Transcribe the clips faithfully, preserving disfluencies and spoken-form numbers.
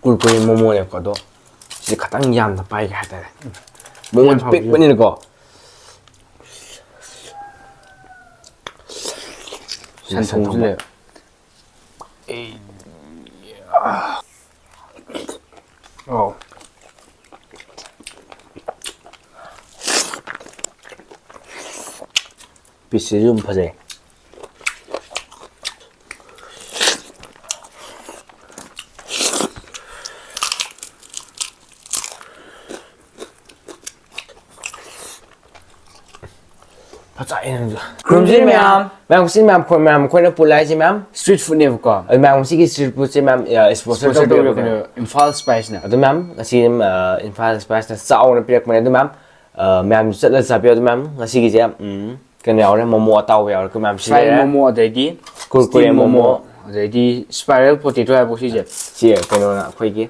ꯀꯨꯔꯀꯨꯔꯦ ꯃꯣꯃꯣꯅꯦꯕꯀꯣ, ꯑꯗꯣ ꯁꯤꯗꯤ ꯈꯤꯇꯪ ꯌꯥꯝꯅ ꯄꯥꯏꯒꯦ ꯍꯥꯏꯇꯥꯔꯦ꯫ ꯃꯣꯃꯣ ꯌꯥꯝ ꯍꯥꯎꯕ ꯄꯤꯛꯄꯅꯤꯅꯀꯣ꯫ ꯁꯟ ꯊꯣꯡꯕꯁꯨ ꯂꯩ꯫ ꯑꯧ꯫ ꯄꯤꯁꯁꯤꯁꯨ ꯑꯗꯨꯝ ꯐꯖꯩ꯫ ꯐꯖꯩ ꯅꯪꯁꯨ꯫ ꯈꯨꯔꯨꯝꯖꯔꯤ ꯃꯌꯥꯝ꯫ ꯃꯌꯥꯝ, ꯉꯁꯤ ꯃꯌꯥꯝ, ꯑꯩꯈꯣꯏ ꯃꯌꯥꯝ, ꯑꯩꯈꯣꯏꯅ ꯄꯨꯜꯂꯦ ꯍꯥꯏꯁꯦ ꯃꯌꯥꯝ꯫ ꯁ꯭ꯇ꯭ꯔꯤꯠ ꯐꯨꯗꯅꯦꯕꯀꯣ꯫ ꯑꯗꯨ ꯃꯌꯥꯝ, ꯉꯁꯤꯒꯤ ꯁ꯭ꯇ꯭ꯔꯤꯠ ꯐꯨꯗꯁꯦ ꯃꯌꯥꯝ, ꯑ, ꯏꯁꯄꯣꯟꯁꯔ ꯁ꯭ꯄꯣꯟꯁꯔ ꯇꯧꯕꯤꯔꯛꯄꯅꯦ꯫ ꯇꯧꯕꯤꯔꯛꯄꯅꯦꯕ ꯏꯝꯐꯥꯜ ꯁ꯭ꯄꯥꯏꯁꯅ꯫ ꯑꯗꯨ ꯃꯌꯥꯝ, ꯉꯁꯤ, ꯑ, ꯏꯝꯐꯥꯜ ꯁ꯭ꯄꯥꯏꯁꯅ ꯆꯥꯎꯅ ꯄꯤꯔꯛꯄꯅꯦ꯫ ꯑꯗꯨ ꯃꯌꯥꯝ, ꯑ, ꯃꯌꯥꯝꯁꯨ ꯆꯠꯂ ꯆꯥꯕꯤꯌꯨ꯫ ꯑꯗꯨ ꯃꯌꯥꯝ, ꯉꯁꯤꯒꯤꯁꯦ, ꯎꯝ, ꯀꯩꯅꯣ ꯌꯥꯎꯔꯦ, ꯃꯣꯃꯣ ꯑꯇꯥꯎꯕ ꯌꯥꯎꯔꯦ꯫ ꯑꯩꯈꯣꯏ ꯃꯌꯥꯝ ꯁꯤ ꯐ꯭ꯔꯥꯏ ꯂꯩꯔꯦ꯫ ꯃꯣꯃꯣ, ꯑꯗꯩꯗꯤ ꯀꯨꯔꯀꯨꯔꯦ ꯁ꯭ꯇꯤꯝ ꯃꯣꯃꯣ, ꯃꯣꯃꯣ꯫ ꯑꯗꯩꯗꯤ ꯁ꯭ꯄꯥꯏꯔꯦꯜ ꯄꯣꯇꯦꯇꯣ ꯍꯥꯏꯕ ꯁꯤꯁꯦ꯫ ꯁꯤ ꯀꯩꯅꯣꯅ ꯑꯩꯈꯣꯏꯒꯤ,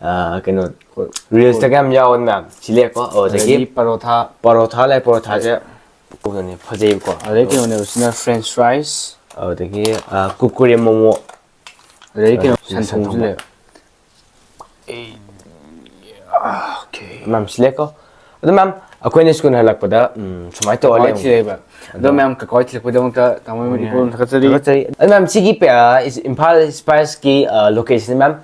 ꯑ, ꯀꯩꯅꯣ, ꯍꯣꯏ꯫ ꯔꯤꯜꯁꯇꯒ ꯌꯥꯝ ꯌꯥꯎꯕꯅꯦ ꯃꯌꯥꯝ꯫ ꯁꯤ ꯂꯩꯔꯦꯀꯣ꯫ ꯑꯗꯨꯗꯒꯤ ꯑꯗꯩꯗꯤ ꯄꯔꯣꯊꯥ꯫ ꯄꯔꯣꯊꯥ ꯂꯩ, ꯄꯔꯣꯊꯥꯁꯦ ꯀꯩꯅꯣꯅꯦ, ꯐꯖꯩꯕꯀꯣ꯫ ꯑꯗꯩ ꯀꯩꯅꯣꯅꯦꯕ, ꯁꯤꯅ ꯐ꯭ꯔꯦꯟꯆ ꯐ꯭ꯔꯥꯏꯁ꯫ ꯑꯗꯨꯗꯒꯤ, ꯑ, ꯀꯨꯔꯀꯨꯔꯦ ꯃꯣꯃꯣ꯫ ꯑꯗꯩ ꯀꯩꯅꯣ, ꯁꯟ ꯁꯟ ꯊꯣꯡꯕꯁꯨ ꯊꯣꯡꯕ꯫ ꯂꯩ꯫ ꯑꯣꯀꯦ꯫ ꯃꯌꯥꯝ ꯁꯤꯜꯂꯦꯀꯣ꯫ ꯑꯗꯣ ꯃꯌꯥꯝ, ꯑꯩꯈꯣꯏꯅ ꯁ꯭ꯀꯨꯜ ꯍꯜꯂꯛꯄꯗ, ꯎꯝ, ꯁꯨꯃꯥꯏꯅ ꯇꯧꯔ ꯀꯀꯥ ꯍꯣꯏ ꯂꯩꯔꯝꯃꯦ꯫ ꯊꯤꯜꯂꯛꯏꯕ꯫ ꯑꯗꯣ ꯑꯗꯣ ꯃꯌꯥꯝ, ꯀꯀꯥ ꯍꯣꯏ ꯊꯤꯜꯂꯛꯄꯒꯤꯗꯃꯛꯇ ꯇꯥꯃꯣ ꯃꯅꯤꯄꯨꯔ ꯊꯥꯒꯠꯆꯔꯤ꯫ ꯊꯥꯒꯠꯆꯔꯤ꯫ ꯑꯗꯣ ꯃꯌꯥꯝ, ꯁꯤꯒꯤ ꯄꯦ-, ꯑ, ꯏꯝꯐꯥꯜ ꯁ꯭ꯄꯥꯏꯁꯀꯤ, ꯑ, ꯂꯣꯀꯦꯁꯟ ꯃꯌꯥꯝ,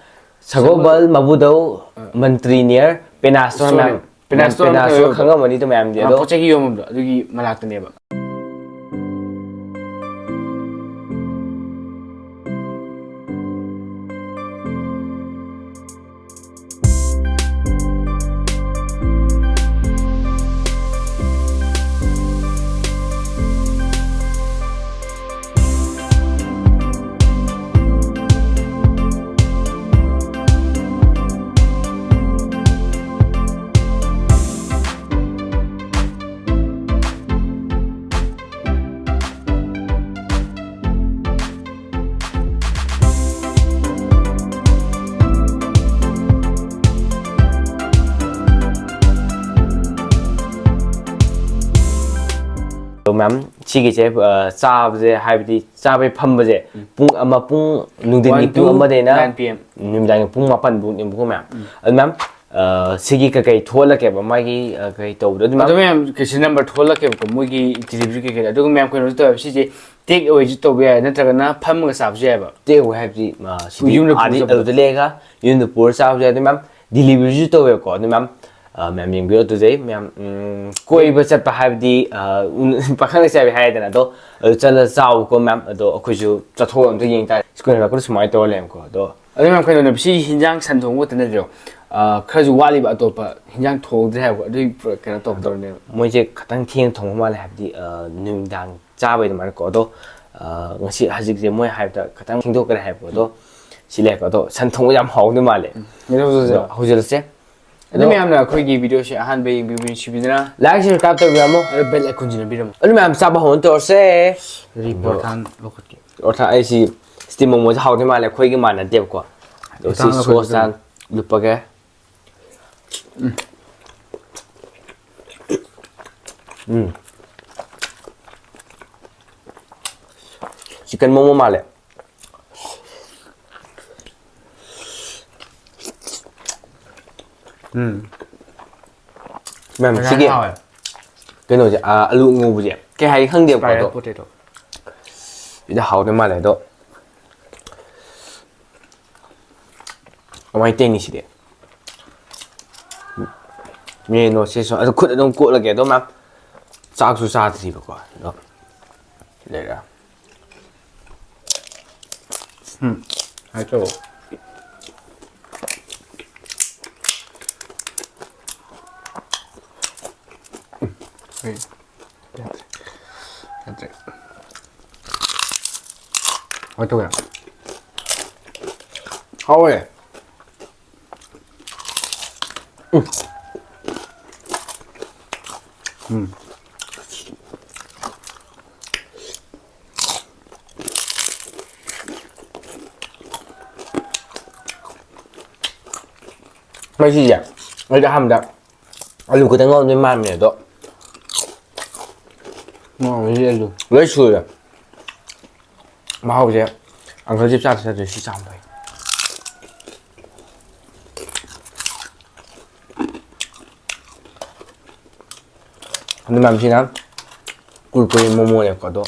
ꯁꯒꯣꯜꯕꯜ ꯃꯕꯨꯗꯧ ꯑ, ꯃꯟꯇ꯭ꯔꯤ ꯅꯤꯌꯔ ꯄꯦꯅꯥ ꯁ꯭ꯇꯣꯔ ꯁ꯭ꯇꯣꯔ, ꯃꯌꯥꯝ꯫ ꯄꯦꯅꯥ ꯃꯌꯥꯝ ꯁ꯭ꯇꯣꯔ ꯄꯦꯅꯥ ꯑꯃ ꯁ꯭ꯇꯣꯔ ꯂꯩꯕꯗꯣ꯫ ꯈꯪꯉꯝꯃꯅꯤ ꯑꯗꯨ ꯃꯌꯥꯝꯗꯤ꯫ ꯑ, ꯑꯗꯣ ꯄꯣꯠ ꯆꯩꯒꯤ ꯌꯣꯟꯐꯝꯗꯣ, ꯑꯗꯨꯒꯤ ꯃꯅꯥꯛꯇꯅꯦꯕ꯫ ꯑꯗꯣ ꯃꯌꯥꯝ, ꯁꯤꯒꯤꯁꯦ ꯑ, ꯆꯥꯕꯁꯦ, ꯍꯥꯏꯕꯗꯤ ꯆꯥꯕꯩ ꯐꯝꯕꯁꯦ, ꯄꯨꯡ ꯑꯃ, ꯄꯨꯡ ꯅꯨꯡꯊꯤꯟꯒꯤ one ꯄꯨꯡ to ꯑꯃꯗꯩꯅ nine P M. ꯅꯨꯃꯤꯗꯥꯡꯒꯤ ꯄꯨꯡ ꯃꯥꯄꯟ ꯐꯥꯎꯅꯦꯕꯀꯣ ꯃꯌꯥꯝ꯫ ꯑꯗꯨ ꯃꯌꯥꯝ, ꯑ, ꯁꯤꯒꯤ ꯀꯩꯀꯩ ꯊꯣꯛꯍꯜꯂꯛꯀꯦꯕ, ꯃꯥꯒꯤ, ꯑ, ꯀꯩ ꯇꯧꯕꯗꯣ ꯑꯗꯨ ꯃꯌꯥꯝ? ꯑꯗꯨ ꯃꯌꯥꯝ ꯀꯦꯁꯤ ꯅꯝꯕꯔ ꯊꯣꯛꯍꯜꯂꯛꯀꯦꯕꯀꯣ, ꯃꯣꯏꯒꯤ ꯗꯤꯂꯤꯚꯔꯤ ꯀꯩꯀꯩ꯫ ꯑꯗꯨꯒ ꯃꯌꯥꯝ ꯀꯩꯅꯣꯁꯨ ꯇꯧꯋꯦꯕ, ꯁꯤꯁꯦ ꯇꯦꯛ ꯑꯦꯋꯦꯁꯨ ꯇꯧꯕ ꯌꯥꯏ, ꯅꯠꯇ꯭ꯔꯒꯅ ꯐꯝꯃꯒ ꯆꯥꯕꯁꯨ ꯌꯥꯏꯕ꯫ ꯇꯦꯛ ꯑꯦꯋꯦ ꯍꯥꯏꯕꯗꯤ, ꯑ, ꯁꯤꯗꯤ ꯌꯨꯝꯗ ꯑꯥꯗꯤ ꯄꯨꯔ ꯆꯠꯄꯗꯣ꯫ ꯑꯗꯨꯗ ꯂꯩꯔꯒ ꯌꯨꯝꯗ ꯄꯨꯔ ꯆꯥꯕꯁꯨ ꯌꯥꯏ꯫ ꯑꯗꯨ ꯃꯌꯥꯝ ꯗꯤꯂꯤꯚꯔꯤꯁꯨ ꯇꯧꯋꯦꯕꯀꯣ꯫ ꯑꯗꯨ ꯃꯌꯥꯝ, ꯑ, ꯃꯌꯥꯝ ꯌꯦꯡꯕꯤꯌꯣ꯫ ꯑꯗꯨꯗꯩ ꯃꯌꯥꯝ, ꯎꯝ, ꯀꯣꯏꯕ ꯆꯠꯄ ꯍꯥꯏꯕꯗꯤ, ꯑ, ꯎꯟ-, ꯄꯥꯈꯪ ꯂꯩꯁꯥꯕꯤ ꯍꯥꯏꯗꯅ, ꯑꯗꯣ ꯑꯗꯨ ꯆꯠꯂ ꯆꯥꯎꯀꯣ ꯃꯌꯥꯝ꯫ ꯑꯗꯣ ꯑꯩꯈꯣꯏꯁꯨ ꯆꯠꯊꯣꯛꯑꯒ ꯑꯝꯇ ꯌꯦꯡ ꯇꯥꯔꯦ꯫ ꯁ꯭ꯀꯨꯜ ꯍꯜꯂꯛꯄꯗ ꯁꯨꯃꯥꯏꯅ ꯇꯧꯔ ꯂꯩꯔꯝꯀꯣ꯫ ꯑꯗꯣ ꯑꯗꯨ ꯃꯌꯥꯝ ꯀꯩꯅꯣꯅꯦ, ꯁꯤ ꯍꯤꯟꯖꯥꯡ ꯁꯟ ꯊꯣꯡꯕ ꯈꯛꯇ ꯅꯠꯇ꯭ꯔꯣ? ꯑ, ꯈꯔꯁꯨ ꯋꯥꯠꯂꯤꯕ ꯑꯇꯣꯞꯄ ꯍꯤꯟꯖꯥꯡ ꯊꯣꯡꯗ꯭ꯔꯦ ꯍꯥꯏꯕꯀꯣ꯫ ꯑꯗꯨꯒꯤ ꯄꯨꯔꯥ ꯀꯩꯅꯣ ꯇꯧꯗꯧꯔꯤꯅꯦꯕ꯫ ꯃꯣꯏꯁꯦ ꯈꯇꯪ ꯊꯦꯡꯅ ꯊꯣꯡꯕ ꯃꯥꯜꯂꯦ, ꯍꯥꯏꯕꯗꯤ, ꯑ, ꯅꯨꯃꯤꯗꯥꯡ ꯆꯥꯕꯩ ꯑꯗꯨꯃꯥꯏꯅꯀꯣ꯫ ꯑꯗꯣ, ꯑ, ꯉꯁꯤ ꯍꯧꯖꯤꯛꯁꯦ ꯃꯣꯏ ꯍꯥꯏꯕꯗ ꯈꯇꯪ ꯊꯦꯡꯗꯣꯛꯈ꯭ꯔꯦ ꯍꯥꯏꯕꯀꯣ꯫ ꯑꯗꯣ ꯁꯤ ꯂꯩꯔꯦꯀꯣ꯫ ꯑꯗꯣ ꯁꯟ ꯊꯣꯡꯕ ꯌꯥꯝ ꯍꯥꯎꯗꯣꯏ ꯃꯥꯜꯂꯦ꯫ ꯎꯝ, ꯍꯧꯖꯤꯛ ꯍꯧꯖꯤꯛ ꯑꯗꯣ ꯍꯧꯖꯤꯜꯂꯁꯦ꯫ ꯑꯗꯨ ꯑꯗꯣ ꯃꯌꯥꯝꯅ ꯑꯩꯈꯣꯏꯒꯤ ꯚꯤꯗꯤꯑꯣꯁꯦ ꯑꯍꯥꯟꯕ ꯌꯦꯡꯕꯤꯕ ꯅꯨꯡꯁꯤꯕꯤꯗꯅ like, subscribe ꯇꯧꯕꯤꯔꯝꯃꯣ꯫ ꯑꯗꯨ bell icon ꯁꯤ ꯅꯝꯕꯤꯔꯝꯃꯣ꯫ ꯑꯗꯨ ꯃꯌꯥꯝ ꯆꯥꯕ ꯍꯧꯅ ꯇꯧꯔꯁꯦ꯫ ꯔꯤꯄꯣꯔꯠ ꯑꯗꯣ ꯍꯥꯟꯅ ꯂꯧꯈꯠꯀꯦ꯫ ꯑꯣꯔꯊꯥ ꯑꯩꯁꯤ steam ꯃꯣꯃꯣꯁꯦ ꯍꯥꯎꯗꯣꯏ ꯃꯥꯜꯂꯦ, ꯑꯩꯈꯣꯏꯒꯤ ꯃꯥꯟꯅꯗꯦꯕꯀꯣ꯫ ꯑꯗꯣ ꯁꯤ ꯈꯤꯇꯪ ꯂꯧꯈꯠꯀꯦ꯫ Sauce ꯇꯥꯟ ꯂꯨꯞꯄꯒꯦ꯫ ꯎꯝ꯫ Chicken ꯃꯣꯃꯣ ꯃꯥꯜꯂꯦ꯫ ꯎꯝ꯫ ꯃꯌꯥꯝ, ꯐꯖꯅ ꯁꯤꯒꯤ ꯍꯥꯎꯋꯦ꯫ ꯀꯩꯅꯣꯁꯦ, ꯑꯥ, ꯑꯂꯨ ꯉꯧꯕꯁꯦ ꯀꯩ ꯍꯥꯏꯒꯦ ꯈꯪꯗꯦꯕꯀꯣ, ꯑꯗꯣ ꯁꯤꯗ ꯍꯥꯎꯗꯣꯏ ꯃꯥꯜꯂꯦ꯫ ꯑꯗꯣ ꯀꯃꯥꯏꯅ ꯇꯧꯅꯤ ꯁꯤꯗꯤ? ꯃꯦꯟꯅꯣ ꯁꯤꯁꯨ ꯑꯗꯨ ꯈꯨꯠ ꯑꯗꯨꯝ ꯀꯣꯠꯂꯒꯦ꯫ ꯑꯗꯣ ꯃꯌꯥꯝ, ꯆꯥꯛꯁꯨ ꯆꯥꯗ꯭ꯔꯤꯕꯀꯣ꯫ ꯑꯗꯣ ꯂꯩꯔꯦ꯫ ꯎꯝ, ꯍꯥꯏ ꯇꯧ꯫ ꯎꯝ, ꯍꯣꯏ꯫ ꯌꯥꯗ꯭ꯔꯦ꯫ ꯌꯥꯗ꯭ꯔꯦ꯫ ꯀꯃꯥꯏ ꯇꯧꯒꯦ? ꯍꯥꯎꯋꯦ꯫ ꯎꯝ꯫ ꯎꯝ꯫ ꯃꯁꯤꯁꯦ ꯑꯩꯗꯤ ꯑꯍꯥꯟꯕꯗ ꯑꯂꯨ ꯈꯛꯇꯪ ꯉꯧꯔꯝꯗꯣꯏ ꯃꯥꯟꯕꯅꯦ, ꯑꯗꯣ ꯃꯍꯥꯎꯁꯦ ꯑꯗꯨ ꯂꯣꯏ ꯁꯨꯔꯦ꯫ ꯃꯍꯥꯎꯁꯦ ꯑꯪꯀꯜꯁꯦ ꯆꯥꯗ ꯆꯥꯗ꯭ꯔꯦ, ꯁꯤ ꯆꯥꯝ ꯐꯩ꯫ ꯑꯗꯨ ꯃꯌꯥꯝꯁꯤꯅ ꯀꯨꯔꯀꯨꯔꯦ ꯃꯣꯃꯣꯅꯦꯕꯀꯣ, ꯑꯗꯣ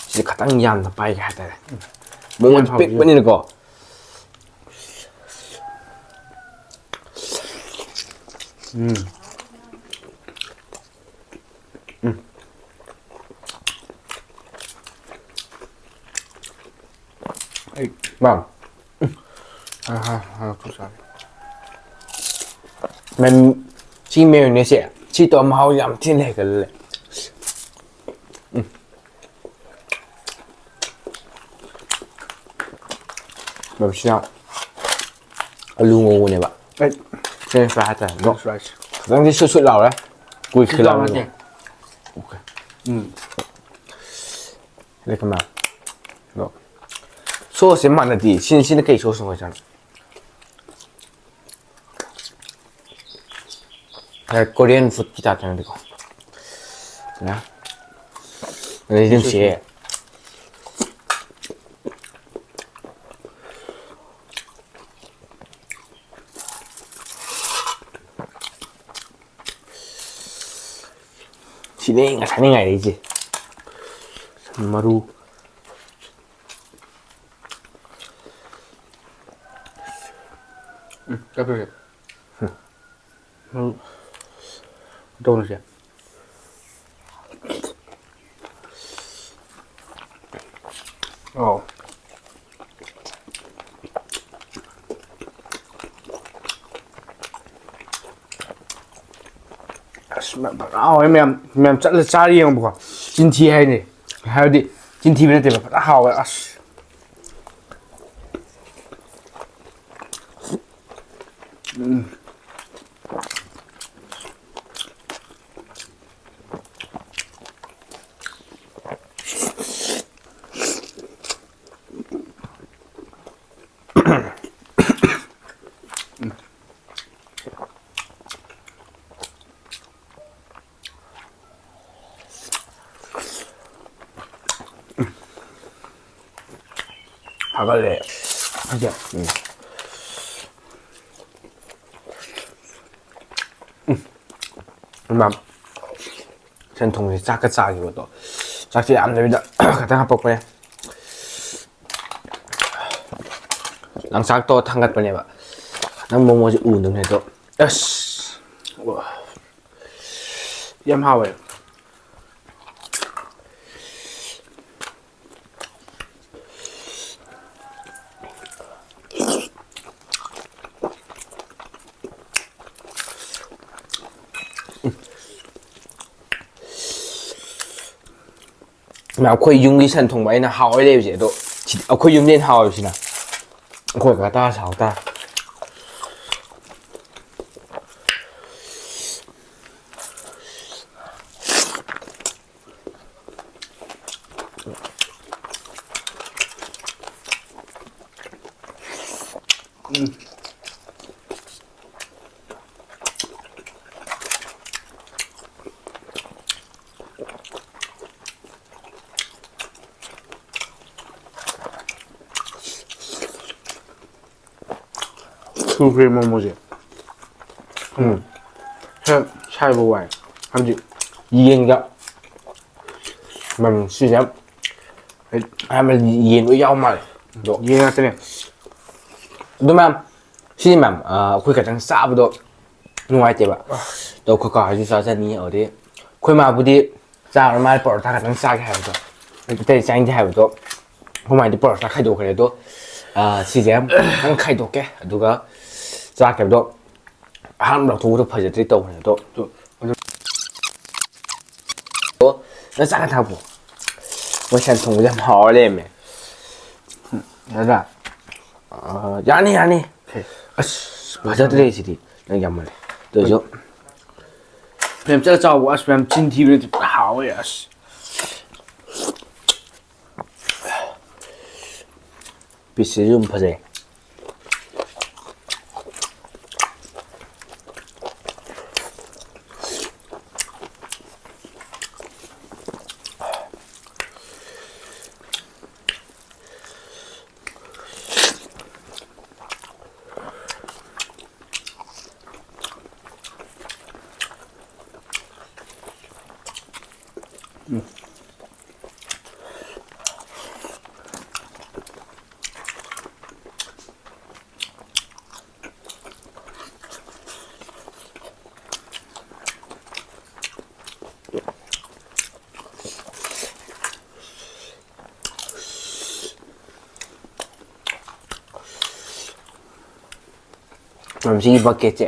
ꯁꯤꯁꯦ ꯈꯇꯪ ꯌꯥꯝꯅ ꯄꯥꯏꯒꯦ ꯍꯥꯏꯇꯥꯔꯦ꯫ ꯃꯣꯃꯣ ꯌꯥꯝ ꯍꯥꯎꯕꯁꯨ ꯄꯤꯛꯄꯅꯤꯅꯀꯣ꯫ ꯎꯝ꯫ ꯎꯝ꯫ ꯑꯩ ꯃꯥ꯫ ꯍꯥ, ꯍꯥ, ꯍꯥ, ꯈꯨꯠ ꯁꯥꯔꯦ꯫ ꯃꯦꯟ-, ꯁꯤ ꯃꯦꯌꯣꯅꯦꯁꯁꯦ, ꯁꯤ ꯇꯧꯔ ꯃꯍꯥꯎ ꯌꯥꯝ ꯊꯤꯅ ꯍꯦꯟꯒꯠꯂꯦ꯫ ꯎꯝ꯫ ꯃꯁꯤꯅ ꯑꯂꯨ ꯉꯧꯕꯅꯦꯕ꯫ ꯑꯩ French fry ꯍꯥꯏꯇꯥꯔꯦ꯫ ꯑꯗꯣ French fries꯫ ꯈꯤꯇꯪꯗꯤ ꯁꯨꯠ ꯁꯨꯠ ꯂꯥꯎꯔꯦ꯫ ꯀꯨꯏ ꯁꯨꯠ ꯂꯥꯎꯔꯦ꯫ ꯈꯤꯂꯥꯎꯅꯦ꯫ Okay꯫ ꯎꯝ꯫ ꯑꯗꯩ ꯀꯃꯥꯏ? ꯑꯗꯣ sauce ꯁꯦ ꯃꯥꯟꯅꯗꯦ꯫ ꯁꯤꯅ, ꯁꯤꯅ ꯀꯩ sauce ꯅꯣ ꯑꯣꯏꯖꯥꯠꯅꯣ? ꯈꯔ Korean food ꯀꯤ type ꯇꯅꯤꯀꯣ꯫ ꯅ? ꯑꯗꯩ ꯑꯗꯨꯝ ꯁꯤ꯫ ꯁꯤꯅꯦ ꯉꯁꯥꯏꯅ ꯉꯥꯏꯔꯛꯏꯁꯦ꯫ ꯃꯔꯨ꯫ ꯎꯝ, ꯆꯠꯈ꯭ꯔꯒꯦ꯫ ꯎꯝ꯫ ꯇꯧꯔꯁꯦ꯫ ꯑꯧ꯫ ꯑꯁ, ꯃ-, ꯐꯖꯅ ꯍꯥꯎꯋꯦ ꯃꯌꯥꯝ꯫ ꯃꯌꯥꯝ ꯆꯠꯂ ꯆꯥꯔ ꯌꯦꯡꯉꯨꯕꯀꯣ꯫ ꯆꯤꯟꯊꯤ ꯍꯥꯏꯅꯤ꯫ ꯍꯥꯏꯕꯗꯤ ꯆꯤꯟꯊꯤꯕ ꯅꯠꯇꯦꯕ꯫ ꯐꯖꯅ ꯍꯥꯎꯋꯦ꯫ ꯑꯁ꯫ ꯎꯝ꯫ ꯐꯒꯠꯂꯦ꯫ ꯍꯧꯖꯤꯛ꯫ ꯎꯝ꯫ ꯎꯝ꯫ ꯏꯃꯥ꯫ ꯁꯟ ꯊꯣꯡꯕꯁꯦ ꯆꯥꯛꯀ ꯆꯥꯈꯤꯕꯗꯣ꯫ ꯆꯥꯛꯁꯦ ꯌꯥꯝꯗꯕꯤꯗ ꯈꯇꯪ ꯍꯥꯄꯛꯄꯅꯦ꯫ ꯂꯪꯆꯥꯛ ꯇꯧꯔ ꯊꯥꯡꯒꯠꯄꯅꯦꯕ꯫ ꯅꯪ ꯃꯣꯃꯣꯁꯦ ꯎꯗꯕꯅꯦ ꯑꯗꯣ꯫ ꯑꯁ꯫ ꯌꯥꯝ ꯍꯥꯎꯋꯦ꯫ ꯃꯌꯥꯝ, ꯑꯩꯈꯣꯏ ꯌꯨꯝꯒꯤ ꯁꯟ ꯊꯣꯡꯕ ꯑꯩꯅ ꯍꯥꯎꯋꯦ ꯂꯩꯕꯁꯦ, ꯑꯗꯣ ꯁꯤꯗꯤ ꯑꯩꯈꯣꯏ ꯌꯨꯝꯗ ꯍꯦꯟꯅ ꯍꯥꯎꯋꯦꯕ ꯁꯤꯅ꯫ ꯑꯩꯈꯣꯏ ꯀꯀꯥ ꯇꯥꯔꯁꯨ ꯍꯥꯎ ꯇꯥꯔꯦ꯫ ꯁꯨꯈ꯭ꯔꯦ ꯃꯣꯃꯣꯁꯦ꯫ ꯎꯝ꯫ ꯈꯔ ꯁꯥꯏꯕ ꯋꯥꯏ꯫ ꯍꯥꯏꯕꯗꯤ ꯌꯦꯟꯒ ꯃꯝ ꯁꯤꯁꯦ ꯌꯥꯝ, ꯌꯥꯝꯅ ꯌꯦꯟ ꯂꯣꯏ ꯌꯥꯎ ꯃꯥꯜꯂꯦ꯫ ꯑꯗꯣ ꯌꯦꯟ ꯉꯥꯛꯇꯅꯦ꯫ ꯑꯗꯨ ꯃꯌꯥꯝ, ꯁꯤꯅꯤ ꯃꯌꯥꯝ, ꯑ, ꯑꯩꯈꯣꯏ ꯈꯛꯇꯪ ꯆꯥꯕꯗꯣ ꯅꯨꯡꯉꯥꯏꯇꯦꯕ꯫ ꯑꯗꯣ ꯑꯩꯈꯣꯏ ꯀꯥ ꯍꯣꯏꯁꯨ ꯆꯥꯖꯅꯤ꯫ ꯑꯗꯩ ꯑꯩꯈꯣꯏ ꯃꯥꯕꯨꯗꯤ ꯆꯥꯔꯣꯏ, ꯃꯥꯅ ꯄꯔꯣꯊꯥ ꯈꯛꯇꯪ ꯆꯥꯒꯦ ꯍꯥꯏꯕꯗꯣ, ꯑꯇꯩ ꯆꯥꯅꯤꯡꯗꯦ ꯍꯥꯏꯕꯗꯣ, ꯑꯩꯈꯣꯏ ꯃꯥꯗꯤ ꯄꯔꯣꯊꯥ ꯈꯥꯏꯗꯣꯛꯈ꯭ꯔꯦ꯫ ꯑꯗꯣ, ꯑ, ꯁꯤꯁꯦ ꯈꯤꯇꯪ ꯈꯥꯏꯗꯣꯛꯀꯦ, ꯑꯗꯨꯒ ꯆꯥꯛꯀꯤ ꯍꯥꯏꯕꯗꯣ ꯑꯍꯥꯟꯕ ꯂꯧꯊꯣꯛꯄꯗꯣ ꯐꯖꯗ꯭ꯔꯤ ꯇꯧꯕꯅꯦ꯫ ꯑꯗꯣ, ꯑꯗꯣ, ꯑꯣ, ꯅꯪ ꯆꯥꯛ ꯊꯥꯛꯄꯣ꯫ ꯃꯣꯏ ꯁꯟ ꯊꯣꯡꯕꯁꯦ ꯌꯥꯝ ꯍꯥꯎꯔ ꯂꯩꯔꯝꯃꯦ꯫ ꯌꯥꯗ꯭ꯔꯥ? ꯑ, ꯌꯥꯅꯤ, ꯌꯥꯅꯤ꯫ ꯑꯁ, ꯐꯖꯗ꯭ꯔꯦ ꯁꯤꯗꯤ꯫ ꯅꯪ ꯌꯥꯝꯃꯜꯂꯦ꯫ ꯑꯗꯨ ꯑꯣꯏꯔꯁꯨ ꯃꯌꯥꯝ ꯆꯠꯂ ꯆꯥꯎꯕ꯫ ꯑꯁ, ꯃꯌꯥꯝ ꯆꯤꯟ ꯊꯤꯕ ꯅꯠꯇꯦ, ꯐꯖꯅ ꯍꯥꯎꯋꯦ꯫ ꯑꯁ꯫ ꯄꯤꯁꯁꯤꯁꯨ ꯑꯗꯨꯝ ꯐꯖꯩ꯫ ꯃꯁꯤꯒꯤ ꯕꯛꯀꯦꯠꯁꯦ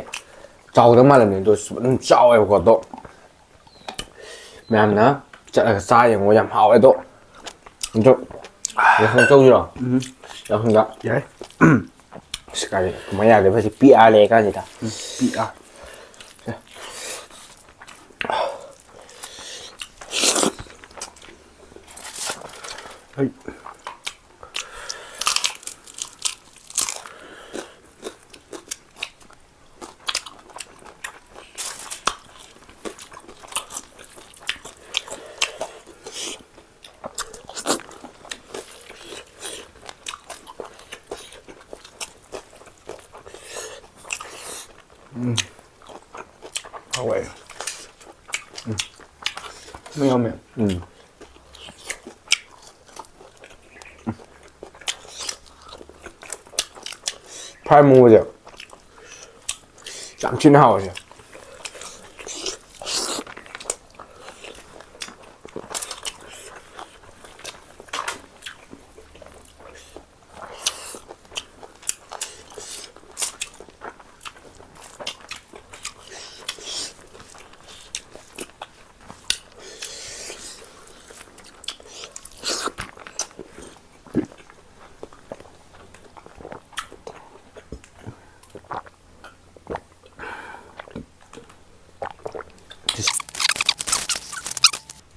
ꯆꯥꯎꯗ ꯃꯥꯜꯂꯝꯃꯦ, ꯑꯗꯣ ꯑꯗꯨꯝ ꯆꯥꯎꯋꯦꯕꯀꯣ꯫ ꯑꯗꯣ ꯃꯌꯥꯝꯅ ꯆꯠꯂꯒ ꯆꯥ ꯌꯦꯡꯉꯣ, ꯌꯥꯝ ꯍꯥꯎꯋꯦ꯫ ꯑꯗꯣ ꯑꯗꯣ ꯌꯥꯎꯁꯪ ꯆꯧꯁꯤꯔꯣ? ꯎꯝ꯫ ꯌꯥꯎꯁꯪꯗ꯫ ꯌꯥꯏ꯫ ꯑꯁ, ꯀꯥꯏꯗꯩ ꯀꯃꯥꯏ ꯌꯥꯗꯦꯕ ꯁꯤ ꯄꯤꯛꯑ ꯂꯩ ꯀꯥꯟꯁꯤꯗ꯫ ꯎꯝ, ꯄꯤꯛꯑ꯫ ꯍꯩ꯫ ꯎꯝ꯫ ꯍꯥꯎꯋꯦ꯫ ꯎꯝ꯫ ꯃꯌꯥꯝ ꯌꯥꯝꯃꯦ꯫ ꯎꯝ꯫ ꯐ꯭ꯔꯥꯏ ꯃꯣꯃꯣꯁꯦ ꯌꯥꯝ ꯊꯤꯅ ꯍꯥꯎꯋꯦ꯫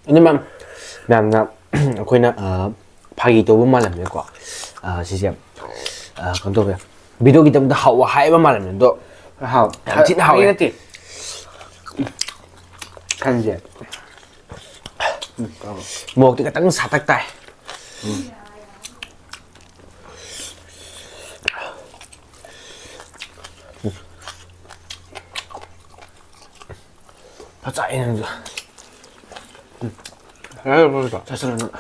ꯑꯗꯨ ꯃꯌꯥꯝ, ꯃꯌꯥꯝꯅ ꯑꯩꯈꯣꯏꯅ, ꯑ, ꯐꯥꯒꯤ ꯇꯧꯕ ꯃꯥꯜꯂꯝꯃꯦꯀꯣ꯫ ꯑ, ꯁꯤꯁꯦ, ꯑ, ꯀꯩꯅꯣ ꯇꯧꯕ ꯌꯥꯏ꯫ ꯚꯤꯗꯤꯑꯣꯒꯤꯗꯃꯛꯇ ꯍꯥꯎꯕ ꯍꯥꯏꯕ ꯃꯥꯜꯂꯝꯃꯦ, ꯑꯗꯣ ꯍꯥꯎ-, ꯌꯥꯝ ꯊꯤꯅ ꯍꯥꯎꯋꯦ꯫ ꯐꯥꯒꯤ ꯅꯠꯇꯦ꯫ ꯁꯟꯁꯦ꯫ ꯎꯝ, ꯇꯥꯕ꯭ꯔꯣ? ꯃꯣꯔꯣꯛꯇꯤ ꯈꯤꯇꯪ ꯁꯥꯇꯛ ꯇꯥꯏ꯫ ꯎꯝ꯫ ꯐꯖꯩ ꯅꯪꯁꯨ꯫ ꯌꯥꯔꯦ, ꯂꯣꯏꯔꯦꯀꯣ? ꯆꯥꯁꯜꯂꯣ ꯅꯪ꯫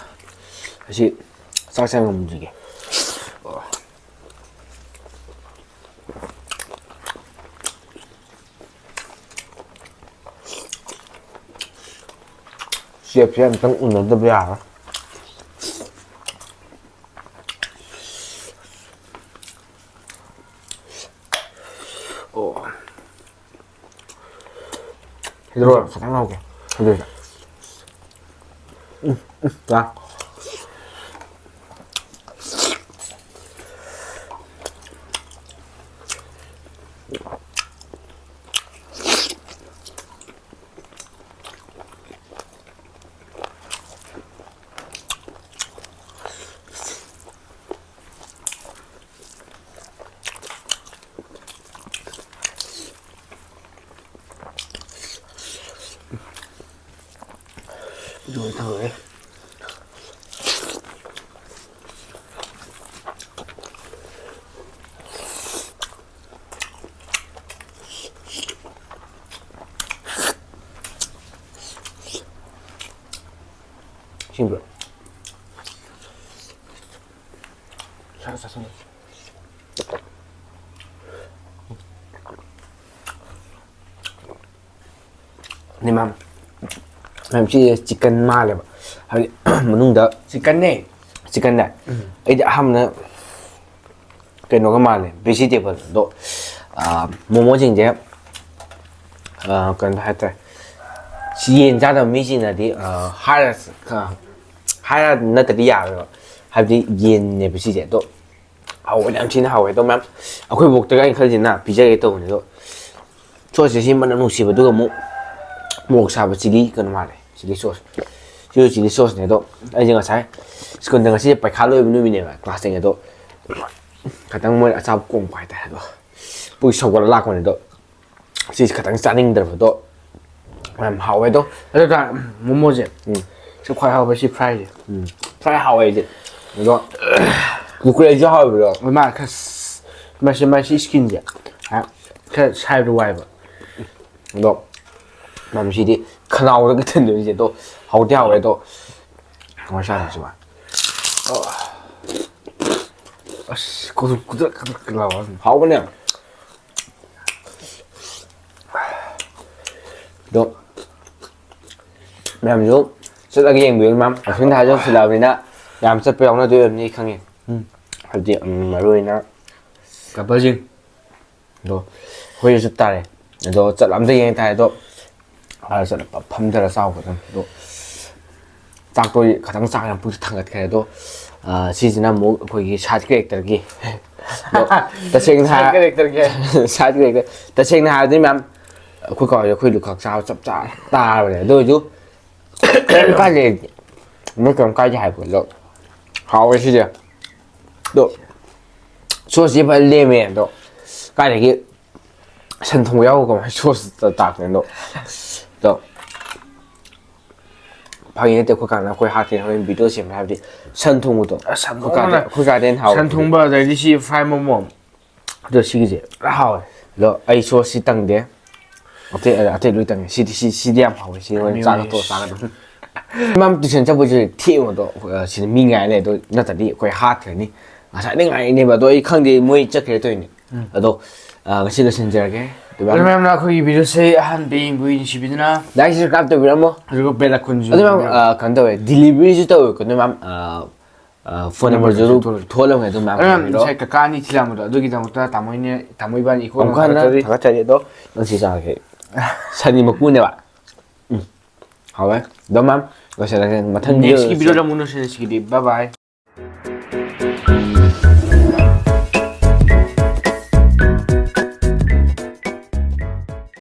ꯑꯁꯤ ꯆꯥꯛ ꯆꯥ ꯉꯝꯗ꯭ꯔꯤꯒꯦ꯫ ꯆꯦꯞꯁꯦ ꯑꯝꯇꯪ ꯎꯅꯗꯕ ꯌꯥꯔꯣꯏ꯫ ꯀꯩꯗꯧꯔꯕ? ꯈꯤꯇꯪ ꯂꯧꯒꯦ꯫ ꯑꯗꯨꯗ꯫ ꯎꯝ, ꯎꯝ, ꯆꯥ꯫ ꯂꯣꯏ ꯇꯧꯔꯦ꯫ ꯁꯤꯡꯕ꯭ꯔꯣ? ꯁꯥ ꯆꯥꯁꯤꯟꯕ꯫ ꯅꯦ ꯃꯌꯥꯝ, ꯃꯌꯥꯝ ꯁꯤ ꯆꯤꯛꯀꯟ ꯃꯥꯜꯂꯦꯕ, ꯍꯥꯏꯗꯤ ꯃꯅꯨꯡꯗ ꯆꯤꯛꯀꯟꯅꯦ꯫ ꯆꯤꯛꯀꯟꯅꯦ꯫ ꯎꯝ꯫ ꯑꯩꯗꯤ ꯑꯍꯥꯟꯕꯅ ꯀꯩꯅꯣꯒ ꯃꯥꯜꯂꯦ, ꯚꯦꯖꯤꯇꯦꯕꯜ꯫ ꯑꯗꯣ, ꯑꯥ, ꯃꯣꯃꯣꯁꯤꯡꯁꯦ, ꯑꯥ, ꯀꯩꯅꯣ ꯍꯥꯏꯇꯥꯔꯦ, ꯁꯤ ꯌꯦꯟ ꯆꯥꯗꯕ ꯃꯤꯁꯤꯡꯅꯗꯤ, ꯑꯥ, ꯍꯥꯏꯔ-, ꯑꯥ, ꯍꯥꯏꯔ ꯅꯠꯇ꯭ꯔꯗꯤ ꯌꯥꯔꯣꯏꯕ, ꯍꯥꯏꯕꯗꯤ ꯌꯦꯟꯅꯦꯕ ꯁꯤꯁꯦ꯫ ꯑꯗꯣ ꯍꯥꯎꯕꯅꯦ, ꯌꯥꯝ ꯊꯤꯅ ꯍꯥꯎꯋꯦ꯫ ꯑꯗꯣ ꯃꯌꯥꯝ, ꯑꯩꯈꯣꯏ ꯕꯣꯛꯇꯒ ꯑꯩꯅ ꯈꯜꯂꯤꯁꯤꯅ ꯄꯤꯖꯒꯦ ꯇꯧꯕꯅꯦ꯫ ꯑꯗꯣ ꯁꯣꯁꯁꯦ ꯁꯤ ꯃꯅꯝ ꯅꯨꯡꯁꯤꯕ, ꯑꯗꯨꯒ ꯑꯃꯨꯛ ꯃꯣꯔꯣꯛ ꯁꯥꯕ ꯆꯤꯂꯤ ꯀꯩꯅꯣ ꯃꯥꯜꯂꯦ, ꯆꯤꯂꯤ ꯁꯣꯁ꯫ ꯁꯤꯁꯨ ꯆꯤꯂꯤ ꯁꯣꯁꯅꯦ꯫ ꯑꯗꯣ ꯑꯩꯁꯦ ꯉꯁꯥꯏ ꯁ꯭ꯀꯨꯜꯗ, ꯉꯁꯤ ꯄꯩꯈꯥ ꯂꯣꯏꯕ ꯅꯨꯃꯤꯠꯅꯦꯕ, ꯀ꯭ꯂꯥꯁ ꯇꯦꯟꯒꯤ꯫ ꯑꯗꯣ ꯈꯤꯇꯪ ꯃꯣꯏ ꯑꯆꯥꯕ ꯀꯣꯡꯕ ꯍꯥꯏꯇꯥꯔꯦ꯫ ꯑꯗꯣ ꯄꯨꯛ ꯁꯧꯒꯠꯂ ꯂꯥꯛꯄꯅꯦ꯫ ꯑꯗꯣ ꯁꯤꯁꯦ ꯈꯤꯇꯪ ꯆꯥꯅꯤꯡꯗ꯭ꯔꯕ꯫ ꯑꯗꯣ ꯌꯥꯝ ꯍꯥꯎꯋꯦ꯫ ꯑꯗꯣ ꯑꯗꯨꯒ ꯃꯣꯃꯣꯁꯦ, ꯎꯝ꯫ ꯁꯤ ꯈ꯭ꯋꯥꯏ ꯍꯥꯎꯕ ꯁꯤ ꯐ꯭ꯔꯥꯏꯁꯦ꯫ ꯎꯝ꯫ ꯐ꯭ꯔꯥꯏ ꯍꯥꯎꯋꯦ ꯑꯩꯗꯤ꯫ ꯑꯗꯣ ꯀꯨꯀꯨꯔꯦꯁꯨ ꯍꯥꯎꯋꯦꯕ꯫ ꯃꯥ ꯈꯔ ꯁ-, ꯃꯁꯤ, ꯃꯁꯤ ꯁ꯭ꯀꯤꯟꯁꯦ, ꯍꯥ, ꯈꯔ ꯁꯥꯏꯕꯗ ꯋꯥꯏꯕ꯫ ꯑꯗꯣ ꯃꯝꯁꯤꯗꯤ ꯈꯅꯥꯎꯗ ꯊꯤꯟꯗꯣꯏꯁꯦ꯫ ꯑꯗꯣ ꯍꯥꯎꯗꯤ ꯍꯥꯎꯋꯦ꯫ ꯑꯗꯣ ꯀꯃꯥꯏꯅ ꯆꯥꯗꯣꯏꯅꯣ ꯁꯤꯕꯣ? ꯑꯁ, ꯀꯨꯗ꯭ꯔꯨꯛ ꯀꯨꯗ꯭ꯔꯛ ꯀꯨꯗ꯭ꯔꯛ ꯂꯥꯎꯔ꯫ ꯍꯥꯎꯕꯅꯦ꯫ ꯑꯗꯣ ꯃꯌꯥꯝꯁꯨ ꯆꯠꯂꯒ ꯌꯦꯡꯕꯤꯌꯨ꯫ ꯃꯌꯥꯝ ꯑꯁꯣꯝꯗ ꯍꯥꯏꯖꯧ ꯁꯤꯜꯂꯛꯑꯕꯅꯤꯅ ꯌꯥꯝ ꯆꯠꯄ ꯌꯥꯎꯅꯗꯣꯏ ꯑꯣꯏꯔꯝꯅꯤ ꯈꯪꯉꯦ꯫ ꯎꯝ꯫ ꯍꯥꯏꯕꯗꯤ, ꯎꯝ, ꯃꯔꯨ ꯑꯣꯏꯅ ꯀꯄꯜꯁꯤꯡ꯫ ꯑꯗꯣ ꯑꯩꯈꯣꯏꯁꯨ ꯆꯠ ꯇꯥꯔꯦ꯫ ꯑꯗꯣ ꯆꯠꯂ ꯑꯝꯇ ꯌꯦꯡ ꯇꯥꯔꯦ꯫ ꯑꯗꯣ ꯐꯥꯔ ꯆꯠꯂ ꯐꯝꯊꯔ ꯆꯥꯎꯒꯗꯕꯅꯤ꯫ ꯑꯗꯣ ꯆꯥꯛꯇꯣ ꯈꯤꯇꯪ ꯆꯥꯔ ꯄꯨꯛꯁꯦ ꯊꯥꯡꯒꯠꯈ꯭ꯔꯦ꯫ ꯑꯗꯣ, ꯑ, ꯁꯤꯁꯤꯅ ꯑꯃꯨꯛ ꯑꯩꯈꯣꯏꯒꯤ side characterꯒꯤ꯫ ꯑꯗꯣ ꯇꯁꯦꯡꯅ side ꯍꯥꯏ-, characterꯒꯤ꯫ Side character꯫ ꯇꯁꯦꯡꯅ ꯍꯥꯏꯔꯗꯤ ꯃꯌꯥꯝ ꯑꯩꯈꯣꯏ ꯀꯥꯎꯔꯦ, ꯑꯩꯈꯣꯏ ꯂꯨꯈꯥꯛ ꯆꯥꯕ ꯆꯞ ꯆꯥ ꯇꯥꯔꯕꯅꯦ꯫ ꯑꯗꯨ ꯑꯣꯏꯔꯁꯨ ꯀꯩꯝ ꯀꯥꯏꯗꯦ꯫ ꯃꯣꯏ ꯀꯩꯝ ꯀꯥꯏꯗꯦ ꯍꯥꯏꯕ꯫ ꯑꯗꯣ ꯍꯥꯎꯋꯦ ꯁꯤꯁꯦ꯫ ꯑꯗꯣ sauceꯁꯤ ꯐꯖꯅ ꯂꯦꯝꯃꯦ꯫ ꯑꯗꯣ ꯀꯥꯏꯗꯒꯤ ꯁꯟ ꯊꯣꯡꯕ ꯌꯥꯎꯕ ꯀꯃꯥꯏꯅ sauceꯇ ꯇꯥꯛꯇꯣꯏꯅꯣ? ꯑꯗꯣ ꯐꯥꯒꯤ ꯅꯠꯇꯦ, ꯑꯩꯈꯣꯏ ꯀꯥꯟꯗ ꯑꯩꯈꯣꯏ ꯍꯥꯠꯀꯦ ꯍꯣꯔꯦꯟ video ꯁꯦꯝꯕ ꯍꯥꯏꯕꯗꯤ ꯁꯟ ꯊꯣꯡꯕꯗꯣ꯫ ꯑꯁ, ꯁꯟ ꯑꯩꯈꯣꯏ ꯀꯥꯗ-, ꯊꯣꯡꯕꯅ-, ꯑꯩꯈꯣꯏ ꯀꯥꯗ ꯍꯦꯟꯅ ꯍꯥꯎꯋꯦ꯫ ꯁꯟ ꯊꯣꯡꯕ, ꯑꯗꯩꯗꯤ ꯁꯤ fry ꯃꯣꯃꯣ꯫ ꯑꯗꯣ ꯁꯤꯒꯤꯁꯦ ꯄꯨꯔꯥ ꯍꯥꯎꯋꯦ꯫ ꯑꯗꯣ ꯑꯩ sauceꯁꯤ ꯇꯪꯗꯦ꯫ ꯑꯇꯩ, ꯑꯇꯩ ꯂꯣꯏ ꯇꯪꯉꯦ꯫ ꯁꯤꯗꯤ, ꯁꯤ, ꯁꯤꯗꯤ ꯌꯥꯝ ꯍꯥꯎꯋꯦ꯫ ꯁꯤ ꯍꯣꯔꯦꯟ ꯆꯥꯛꯀ ꯇꯣꯛꯑ ꯆꯥꯒꯗꯕꯅꯤ꯫ ꯃꯥ tuition ꯆꯠꯄꯁꯦ ꯊꯦꯡꯕꯗꯣ, ꯑ, ꯁꯤꯗ ꯃꯤ ꯉꯥꯏ ꯂꯩ꯫ ꯑꯗꯣ ꯅꯠꯇ꯭ꯔꯗꯤ ꯑꯩꯈꯣꯏ ꯍꯥꯠꯈ꯭ꯔꯅꯤ꯫ ꯉꯁꯥꯏꯗꯩ ꯉꯥꯏꯔꯤꯅꯦꯕ꯫ ꯑꯗꯣ ꯑꯩ ꯈꯪꯗꯦ ꯃꯣꯏ ꯆꯠꯈ꯭ꯔꯦ ꯇꯧꯔꯤꯅꯦ꯫ ꯎꯝ꯫ ꯑꯗꯣ, ꯑ, ꯉꯁꯤ ꯂꯣꯏꯁꯤꯟꯖꯔꯒꯦ꯫ ꯑꯗꯨ ꯑꯗꯨ ꯃꯌꯥꯝꯅ ꯑꯩꯈꯣꯏꯒꯤ videoꯁꯦ ꯑꯍꯥꯟꯕ ꯌꯦꯡꯕ ꯅꯨꯡꯁꯤꯕꯤꯗꯨꯅ like, subscribe ꯇꯧꯕꯤꯔꯝꯃꯣ꯫ ꯑꯗꯨꯒ bell iconꯁꯨ ꯑꯗꯨ ꯃꯌꯥꯝ, ꯅꯝꯕꯤꯔꯝꯃꯣ꯫ ꯑ, ꯀꯩꯅꯣ ꯇꯧꯋꯦ, deliveryꯁꯨ ꯇꯧꯋꯦꯀꯣ꯫ ꯑꯗꯨ ꯃꯌꯥꯝ, ꯑ, ꯑ, phone numberꯁꯨ ꯑꯗꯨꯝ ꯊꯣꯛꯂꯛꯑꯦ꯫ ꯊꯣꯛꯂꯛꯑꯦ꯫ ꯑꯗꯨ ꯃꯌꯥꯝ ꯑꯗꯨ ꯃꯌꯥꯝ ꯌꯦꯡꯕꯤꯔꯣ꯫ ꯉꯁꯥꯏ ꯀꯀꯥ ꯑꯅꯤ ꯊꯤꯜꯂꯛꯑꯝꯕꯗꯣ ꯑꯗꯨꯒꯤꯗꯃꯛꯇ ꯇꯥꯃꯣ ꯍꯣꯏꯅ, ꯇꯥꯃꯣ ꯏꯕꯥꯅꯤ ꯏꯈꯣ ꯑꯃꯨꯛ ꯍꯟꯅ ꯊꯥꯒꯠꯆꯔꯤ꯫ ꯊꯥꯒꯠꯆꯔꯤ꯫ ꯑꯗꯣ ꯅꯪ ꯁꯤ ꯆꯥꯔꯒꯦ꯫ ꯁꯟꯒꯤ ꯃꯀꯨꯅꯦꯕ꯫ ꯎꯝ꯫ ꯍꯥꯎꯋꯦ꯫ ꯑꯗꯣ ꯃꯌꯥꯝ ꯂꯣꯏꯁꯤꯜꯂꯒꯦ꯫ ꯃꯊꯪ nextꯀꯤ videoꯗ videoꯗ ꯑꯃꯨꯛ ꯎꯅꯁꯦ꯫ ꯉꯁꯤꯒꯤꯗꯤ bye bye꯫